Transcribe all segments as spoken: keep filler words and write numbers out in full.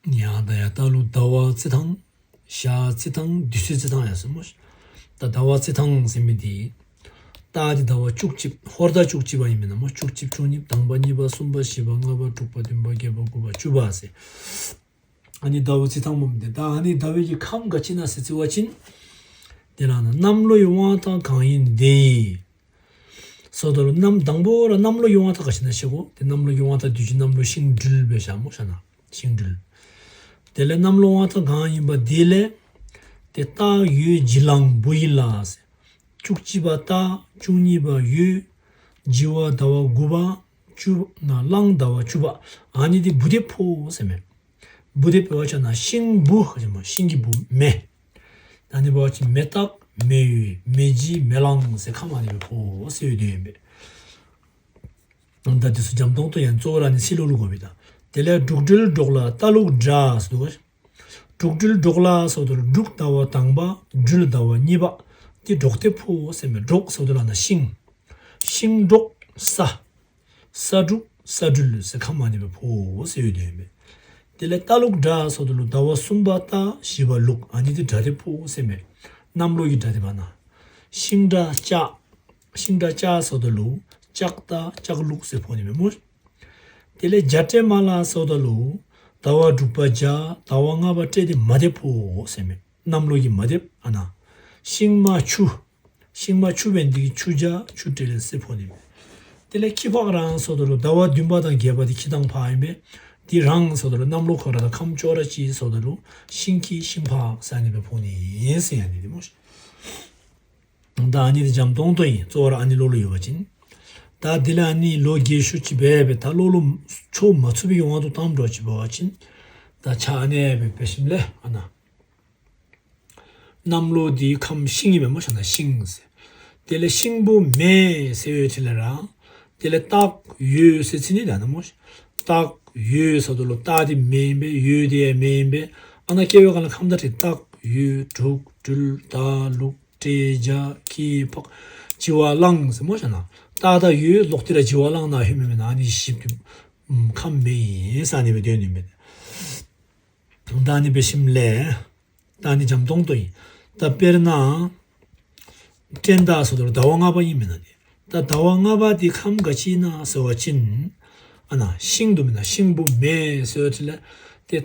ཡང་ད་ཡ་ད་ལུ་ཟླ་བ་རྩི་ཐང་། ཞག་རྩི་ཐང་། དུས་ཚོད་རྩི་ཐང་ཡ་ཟེར་མོ། ད་ཟླ་བ་རྩི་ཐང་ཟེར་མི་དེ། རྟགས་དེ་ཟླ་བ་བཅུ་གཅིག་ཧོར་ཟླ་བཅུ་གཅིག་པ་ཡིན་མིན་ན་མོ། བཅུ་གཅིག་བཅུ་གཉིས་དང་པ་གཉིས་པ་གསུམ་པ་བཞི་པ་ལྔ་པ་དྲུག་པ་བདུན་པ་བརྒྱད་པ་དགུ་པ་བཅུ་པ་ཟེར། ཨ་ནི་ཟླ་བ་རྩི་ཐང་མོ་མི་དེ་ད་ཨ་ནི་ཟླ་བའི་གི་ཁམས་ག་ཅི་ན་ཟེར་རྩི་བ་ཅིན། དེ་ལ་ན་གནམ་ལོའི་དབང་ཐང་གང་ཡིན་དེ། སོ་ད་ལུ་གནམ་དང་པོ་ར་གནམ་ལོ་ཡོང་བ་ཐག་ག་ཤི་ན་ཤི་གོ། དེ་གནམ་ལོ་ཡོང་བ་ཐག་དུས་ཀྱི་གནམ་ལོ་ཤིང་སྦྲུལ་བེ་ཤ་མོ་ཤ་ན་ཤིང་སྦྲུལ། དེ་ལས་གནམ་ལོ་ཡོང་བ་ཐག་གང་ཡིན་པ་དེ་ལས། དེ་སྟག་ཡོས་བྱི་གླང་བུ་ཡི་ལ་ཟེར། བཅུ་གཅིག་པ་སྟག་བཅུ་གཉིས་པ་ཡོས། བྱི་བ་ཟླ་བ་དགུ་པ། བཅུ་ན་གླང་ཟླ་བ་བཅུ་པ། ཨ་ནི་དེ་བུ་དེ་ཕོ་ཟེར་མེད། བུ་དེ་བེ་བ་ཆ་ན་ཤིང་བུ་ཧ་ཅི་མ་ཤིང་གི་བུ་མེ། ད་ནི་བ་ཅི་མེ་སྟག་མེ་ཡོས་མེ་བྱི་མེ་གླང་ཟེར་ཁམས་ཨ་ནི་བེ་ཕོ་ཟེར་ཡོད་དེ་ཡིན་པས། ད་དེ་ཚོ་འཇམ་ཏོང་ཏོ་ཡང་གཙོ་བོ་ར་ནི་སི་ལུ་ལུ་གོ་བི་ད། དེ་ལས་འབྲུག་སྦྲུལ་འབྲོག་ལ་རྟ་ལུག་འདྲ་ཟེར་འདུག་ག། འབྲུག་སྦྲུལ་འབྲོག་ལ་ཟེར་དུ་ལ་འབྲུག་ཟླ་བ་དང་པ་སྦྲུལ་ཟླ་བ་གཉིས་པ། དེ་འབྲོག་སྟེ་ཕོ་ཟེར་མེད་འབྲོག་ཟེར་དུ་ལ་ན་ཤིང་། ཤིང་འབྲོག་ས། ས་འབྲུག་ས་སྦྲུལ་ཟེར་ཁམས་ཨ་ནི་བེ་ཕོ་ཟེར་ཡོད་དོན་མེད། དེ་ལས་རྟ་ལུག་འདྲ་ཟེར་དུ་ལུ་ཟླ་བ་གསུམ་པ་རྟ་བཞི་པ་ལུག་ཨ་ནི་དེ་འདྲ་དེ་ཕོ་ཟེར་མེད། གནམ་ལོ་ཡི་འདྲ་དེ་བ་ན། ཤིང་འདྲ་ལྕགས། ཤིང་འདྲ་ལྕགས་ཟེར་དུ་ལུ་ལྕགས་རྟ་ལྕགས་ལུག་ཟེར་ཕོ་ནི་མེད་མོ། དེ་ལས་བྱ་སྤྲེལ་མ་ལ་ཟེར་དུ་ལུ་ཟླ་བ་དྲུག་པ་བྱ་ཟླ་བ་ལྔ་པ་སྤྲེལ་དེ་མ་དེ་ཕོ་ཟེར་མེད། གནམ་ལོ་ཡི་མ་དེ་ཨ་ན། ཤིང་མ་ཆུ། ཤིང་མ་ཆུ་བན་དེ་གི་ཆུ་བྱ་ཆུ་སྤྲེལ་ཟེར་ཕོ་ནི་མེད། དེ་ལས་ཁྱི་ཕག་རང་ཟེར་དུ་ལུ་ཟླ་བ་བདུན་པ་དང་བརྒྱད་པ་དེ་ཁྱི་དང་ཕག་ཡིན་པས། དེ་རང་ཟེར་དུ་ལུ་གནམ་ལོ་ཁོ་ར་དང་ཁམས་ཅོག་ར་ཅི་ཟེར་དུ་ལུ་ཤིང་ཁྱི་ཤིང་ཕག་ཟེར་ནི་བེ་ཕོ་ནི་ཡིན་ཟེར་ཡ་ནི་དེ་མོ་ཤི། ད་ཨ་ནི་དེ་འཇམ་ཏོང་ཏོ་ཡིན་གཙོ་བོ་ར་ཨ་ནི་ལོ་ལོ་ཡོད་པ་ཅིན། ད་དེ་ལས་ཨ་ནི་ལོ་རྒྱས་ཤུ་ཅི་བེ་བེ་ད་ལོ་ལོ་ཆོ་མ་ཚུ་བི་ཡོང་བ་དུ་བཏང་འགྲོ་ཅི་བ་བ་ཅིན། ད་ཆ་ཨ་ནི་བེ་བེ་ཤིམ་ལེ་ཨ་ན། གནམ་ལོ་དེའི་ཁམས་ཤིང་ཡིན་པས་མོ་ཤ་ན་ཤིང་ཟེར། དེ་ལས་ཤིང་བུ་མེ་ཟེར་ཡོད་དེ་ལས་ར། དེ་ལས་སྟག་ཡོས་ཟེར་ཚི་ནི་ད་ན་མོ་ཤ། སྟག་ཡོས་ཟེར་དུ་ལོ་སྟག་དེ་མེ་ཡིན་པས་ཡོས་དེ་མེ་ཡིན་པས། ཨ་ན་སྐྱེ་བའི་གང་ལ་ཁམས་ད་ཁྲི་སྟག་ཡོས་འབྲུག་སྦྲུལ་རྟ་ལུག་སྤྲེལ་བྱ་ཁྱི་ཕག་བྱི་བ་གླང་ཟེར་མོ་ཤ་ན། སྟག་ད་ཡོས་ལོག་དེ་ལ་བྱི་བ་གླང་ན་ཧེ་མེ་མེ་ན་ཨ་ནི་ཞིབ་ཏུ་ཁམས་མེ་ཡིན་ས་ནི་བེ་དོན་ནི་མེད། ད་ནི་བེ་ཤིམ་ལེ། ད་ནི་འཇམ་ཏོང་ཏོ་ཡིན། ད་དཔེར་ན། སྤྲེལ་ཟླ་སོགས་དུ་ཟླ་བ་ལྔ་པ་ཡིན་མིན་ན་ནི། ད་ཟླ་བ་ལྔ་པ་དེ་ཁམས་ག་ཅི་ན་ཟེར་བ་ཅིན། ཨ་ན་ཤིང་དུ་མིན་ན་ཤིང་བུ་མེ་ཟེར་བ་ཅི་ལ། དེ།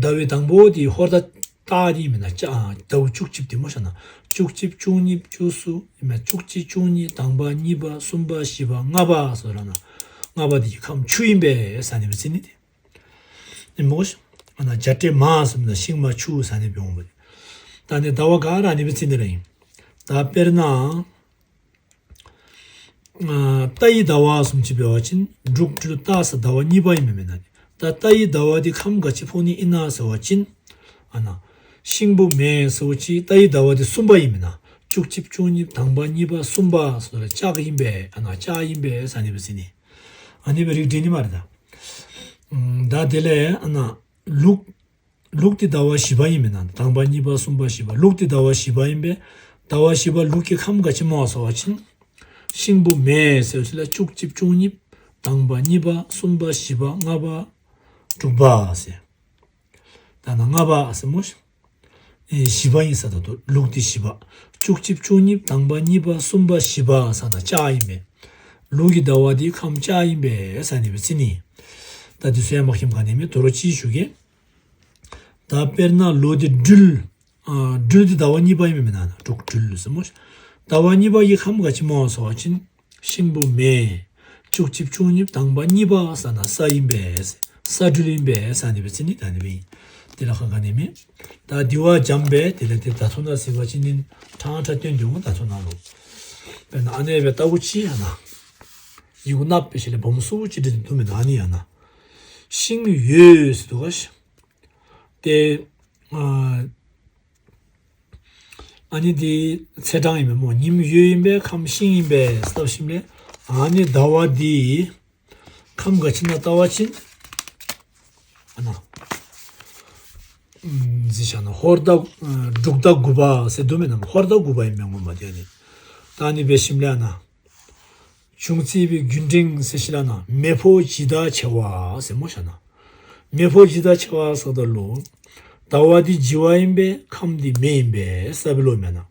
ཟླ་བའི་དང་པོ་དེ་ཧོར་ཟླ་སྟག་དེ་ཡིན་མིན་ན་ལྕགས་ཟླ་བ་བཅུ་གཅིག་དེ་མོ་ཤ་ན། བཅུ་གཅིག་བཅུ་གཉིས་བཅུ་གསུམ་ཡིན་མིན་ན་བཅུ་གཅིག་བཅུ་གཉིས་དང་པ་གཉིས་པ་གསུམ་པ་བཞི་པ་ལྔ་པ་སོགས་ལ་ན། ལྔ་པ་དེ་ཁམས་ཆུ་ཡིན་པས་ས་ནི་བེ་ཚི་ནི་དེ། ཨེ་མོ་ཤ། ཨ་ན་བྱ་སྤྲེལ་མ་གསུམ་ན་ཤིང་མ་ཆུ་ས་ནི་བེ་འོང་བ་དེ། ད་ནི་ཟླ་བ་ག་ར་ནི་བེ་ཚི་ནི་ར་ཡིན། ད་དཔེར་ན། ཨ་རྟ་ཡི་ཟླ་བ་གསུམ་ཅི་བེ་བ་ཅིན་འབྲུག་སྦྲུལ་སྟག་ས་ཟླ་བ་གཉིས་པ་ཡིན་མིན་མིན་ན་ནི། ད་རྟ་ཡི་ཟླ་བ་དེ་ཁམས་ག་ཅི་ཕོ་ནི་ཡིན་ན་ཟེར་བ་ཅིན། ཨ་ན། ཤིང་བུ་མེ་ཟེར་བ་ཅི་རྟ་ཡི་ཟླ་བ་དེ་གསུམ་པ་ཡིན་མིན་ན། བཅུ་གཅིག་བཅུ་གཉིས་དང་པ་གཉིས་པ་གསུམ་པ་སོགས་ལ་ལྕགས་ཡིན་པས་ཨ་ན་ལྕགས་ཡིན་པས་ས་ནི་བེ་ཚི་ནི། ཨ་ནི་བེ་རིགས་འདྲེན་ནི་མ་རེད་ད། ད་དེ་ལས་ཨ་ན་ལུག་ལུག་དེ་ཟླ་བ་བཞི་པ་ཡིན་མིན་ན་དང་པ་གཉིས་པ་གསུམ་པ་བཞི་པ་ལུག་དེ་ཟླ་བ་བཞི་པ་ཡིན་པས། ཟླ་བ་བཞི་པ་ལུག་གི་ཁམས་ག་ཅི་མོ་ཟེར་བ་ཅིན། ཤིང་བུ་མེ་ཟེར་བ་ཅི་ལ་བཅུ་གཅིག་བཅུ་གཉིས་དང་པ་གཉིས་པ་གསུམ་པ་བཞི་པ་ལྔ་པ་དྲུག་པ་ཟེར། ད་ན་ལྔ་པ་ཟེར་མོ་ཤ། ཨེ་བཞི་པ་ཡིན་ས་ད་དོ་ལུག་དེ་བཞི་པ། བཅུ་གཅིག་བཅུ་གཉིས་དང་པ་གཉིས་པ་གསུམ་པ་བཞི་པ་ས་ན་ལྕགས་ཡིན་པས། ལུག་གི་ཟླ་བ་དེ་ཁམས་ལྕགས་ཡིན་པས་ས་ནི་བེ་ཚི་ནི། ད་དེ་ཚོ་ཡ་མ་ཁྱིམ་ག་ནི་མེད་དོ་རོ་ཅི་ཞུ་གེ། ད་དཔེར་ན་ལོ་དེ་སྦྲུལ། ཨ་སྦྲུལ་དེ་ཟླ་བ་གཉིས་པ་ཡིན་མིན་ན་འབྲུག་སྦྲུལ་ཟེར་མོ་ཤ། ཟླ་བ་གཉིས་པ་ཡི་ཁམས་ག་ཅི་མོ་ཟེར་བ་ཅིན། ཤིང་བུ་མེ། བཅུ་གཅིག་བཅུ་གཉིས་དང་པ་གཉིས་པ་ས་ན་ས་ཡིན་པས། ས་སྦྲུལ་ཡིན་པས་ས་ནི་བེ་ཚི་ནི་ད་ནི་བེ་ཡིན། དེ་ལ་ཁ་ག་ནི་མེད། ད་དེ་བ་འཇམ་པས་དེ་ལ་དེ་ད་ཚོ་ན་ཟེར་བ་ཅིན་ནི་ཁྲང་ཁྲ་སྟོན་དུས་ད་ཚོ་ན་ལོ། དཔེར་ན་ཨ་ནེ་བེ་ལྟ་བུ་ཅི་ཡ་ན། ཡི་གུ་ནབ་པེ་ཤི་ལེ་སྦོམ་སུ་ཅི་འདྲི་དུ་མིན་ན་ཨ་ནི་ཡ་ན། ཤིང་ཡོས་ཟེར་དུ་ག་ཤ། དེ། ཨ་ཨ་ནི་དེ་ཚེས་གྲངས་ཡིན་པས་མོ་ཉིམ་ཡོས་ཡིན་པས་ཁམས་ཤིང་ཡིན་པས་སྟབས་ཤིམ་ལས། ཨ་ནི་ཟླ་བ་དེ་ཁམས་ག་ཅི་ན་ལྟ་བ་ཅིན། ཨ་ན། ཟི་ཤ་ན་ཧོར་ཟླ་འབྲུག་ཟླ་དགུ་པ་ཟེར་དུ་མིན་ན་ཧོར་ཟླ་དགུ་པ་ཡིན་པས་ངོ་མ་དེ་ནི། ད་ནི་བེ་ཤིམ་ལས་ཨ་ན། བྱུང་རྩིས་པའི་རྒྱུན་འབྲིང་ཟེར་ཤི་ལ་ན་མེ་ཕོ་ཇི་ལྟར་ཆེ་བ་ཟེར་མོ་ཤ་ན། མེ་ཕོ་འཇིག་ལྟ་ཆེ་བ་ཟེར་ད་ལོ། ཟླ་བ་འདི་བྱི་བ་ཡིན་པས་ཁམས་འདི་མེ་ཡིན་པས་ས་བི་ལོ་མེད་ན།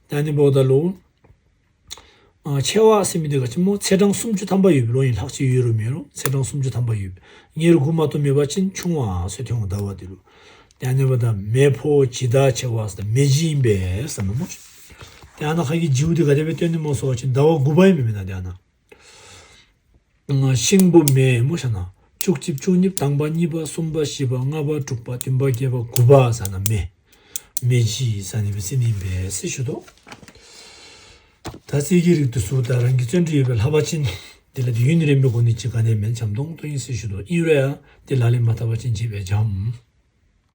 ད་ནི་འབོ་ད་ལོ། ཨ། ཆེ་བ་ཟེར་མི་འདི་ག་ཅི་མོ་ཚེས་གྲངས་སུམ་ཅུ་ཐམ་པ་ཡོད་པའི་ལོ་ཡིན། ལྷག་ཅིག་ཡོད་རུང་མེད་རུང་ཚེས་གྲངས་སུམ་ཅུ་ཐམ་པ་ཡོད་པའི་ཉེར་དགུ་མ་གཏོགས་མེད་པ་ཅིན་ཆུང་བ་ཟེར་ཐོན་འོང་ཟླ་བ་འདི་ལོ། ད་ནི་འབོ་ད་མེ་ཕོ་འཇིག་ལྟ་ཆེ་བ་ཟེར་མེ་བྱི་ཡིན་པས་ཟེར་ན་མོ། ད་ན་ཁ་གི་བྱིའུ་འདི་ག་དེ་བས་སྟོན་ནི་མོ་སོགས་ཅིན་ཟླ་བ་དགུ་པ་ཡིན་མི་མེད་ན་ད་ན། ཤིང་བུ་མེ་མོ་ཤ་ན། བཅུ་གཅིག་བཅུ་གཉིས་དང་པ་གཉིས་པ་གསུམ་པ་བཞི་པ་ལྔ་པ་དྲུག་པ་བདུན་པ་བརྒྱད་པ་དགུ་པ་ཟ་ན་མེ། མེ་བྱི་ཟ་ནི་བི་སི་ནི་བེ་སི་ཞུ་དོ། ད་ཚིག་གི་རིགས་དུ་སུ་ད་རང་གི་བརྩོན་འགྲུས་ཡོད་པའི་ལྷ་པ་ཅན། དེ་ལ་དུས་ཡུན་རིང་པོའི་སྒོ་ནས་ཅི་ག་ནས་མེད་འཇམ་ཏོང་ཏོ་ཡིན་སྲིད་ཞུ་དོ། ཨིན་རེ་ཡ་དེ་ལ་ལས་མ་ཐག་པ་ཅན་བྱེད་པའི་འཇམ།